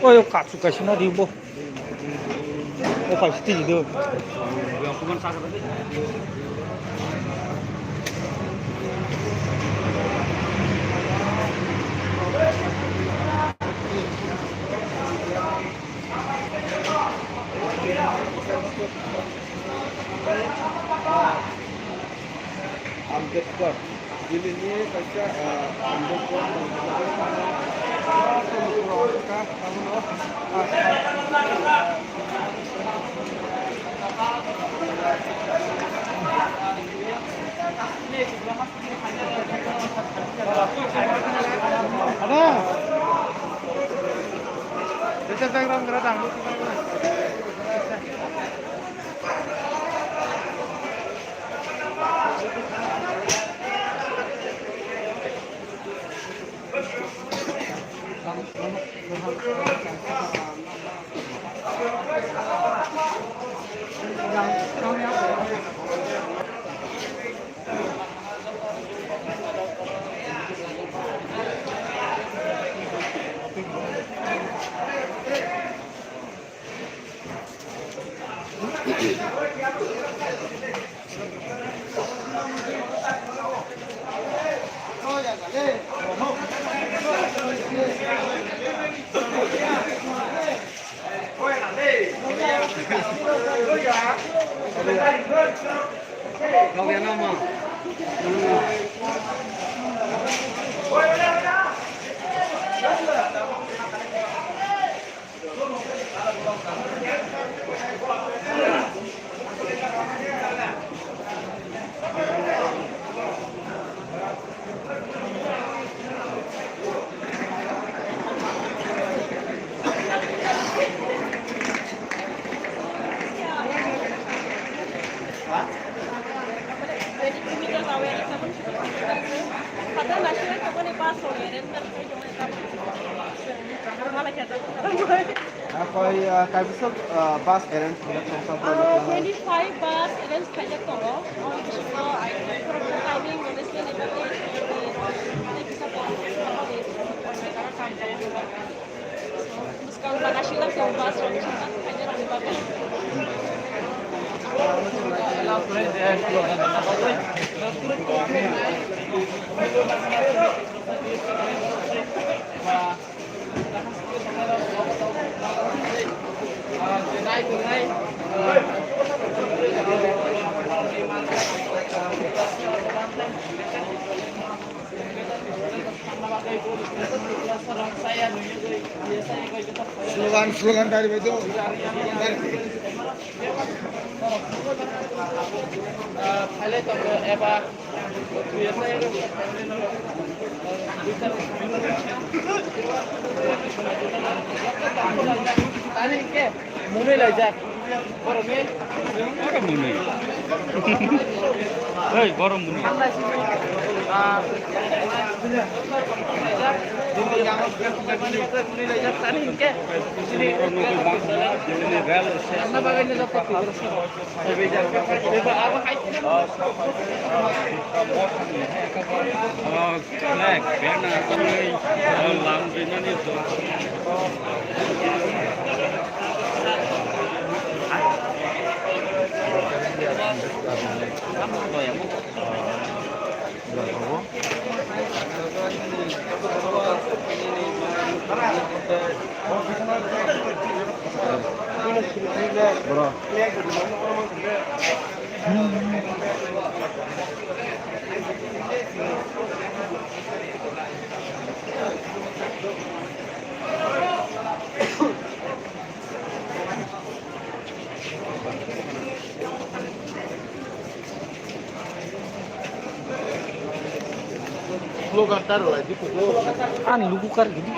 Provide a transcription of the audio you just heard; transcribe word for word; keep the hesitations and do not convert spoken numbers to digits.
Oyo kachu kachu na ribo. O kachu tiji do. Ambedkar. Bini ni kaisa, ah, Ambedkar. Ada. Bisa tenggelam gerak dangdut. Akhoi, ah, kaisa, ah, bus arrange khaijak tong sa, ah, twenty-five bus arrange khaijak tongo. O bisingo, ai, timing management ni bagwi, Slogan, slogan dari itu. Tani ke, muni laijak. Borok muni. Ei, borok muni. Bro. Slogan ta rw lai di kugo. Ani luku kar gidi.